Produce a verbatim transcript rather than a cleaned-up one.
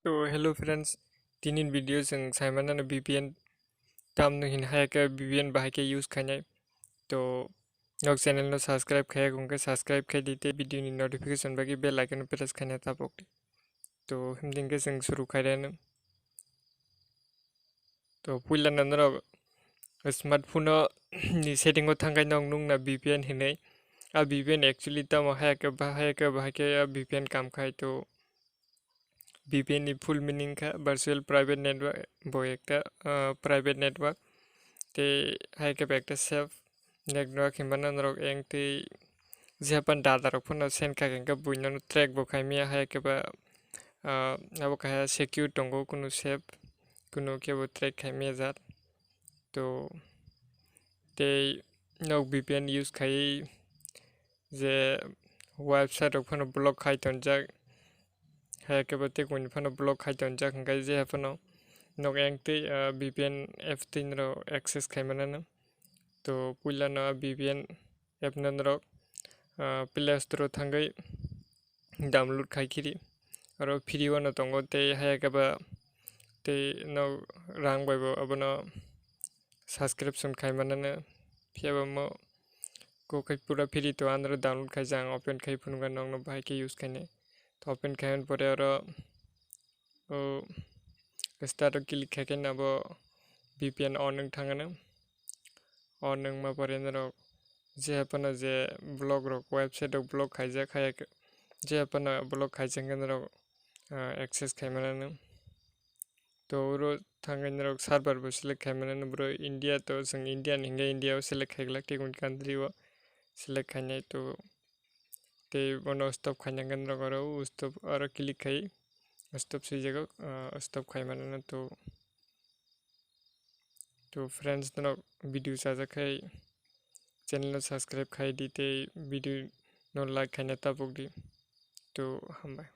To hello friends, tini video chwng saimano V P N tamno hin hai khe V P N bahai khe use khainai. To nok channel no subscribe khaiya khe subscribe khai di tei video ni notification bagwi bell icon press khaina tabuk di. To himding khe chwng suru khaireno. To puila no norok smartphone o ni setting o thangkhai nok nukna V P N hinwi. A V P N actually tamo hai khe bahai khe bahai khe a V P N kam khai to. V P N ni full meaning kha virtual private network, bo ekta, ah, private network. Tei hai khe bo ekta safe network hinmano norok eng tei jehapan data rok phano send kha khe buino track bo khai maya hai khe ba, ah, abo kaha secure tongo kunu safe kunu khe bo track khai maya jat. To tei nok V P N use khai je website rok phano block khai tonjak. Hai khe bo tei kunu phano block khai tonjak hwnkhe je phano nok eng tei, ah, V P N app tei norok access khai manano. To puila no V P N app no norok, ah, Play Store o thangwi download khai kiri. Oro free o no tongo tei hai khe ba tei no rang bai bo abono subscription khai manano. Phiya bo mo kok khai pura free to anoro download khai jang open khai phunukha nokno bahai khe use khainai. To open khai pore oro o start o click khai khe abo V P N on wng thangano. On wngma pore norok je phano je block rok website rok block khaijak hai je phano block khaijak khe norok, ah, access khai manano. To oro thangwi norok server bo select khai manano bro India to chwng India ni hwnkhe India o select khai glak tei country o select khainai to tei bono stop khaina hwnkhe norok oro stop oro click khai stop swijago, ah, stop khai manano to. To friends norok video chajak khai channel no subscribe khai di tei video no like khaina tabuk di. To hambai.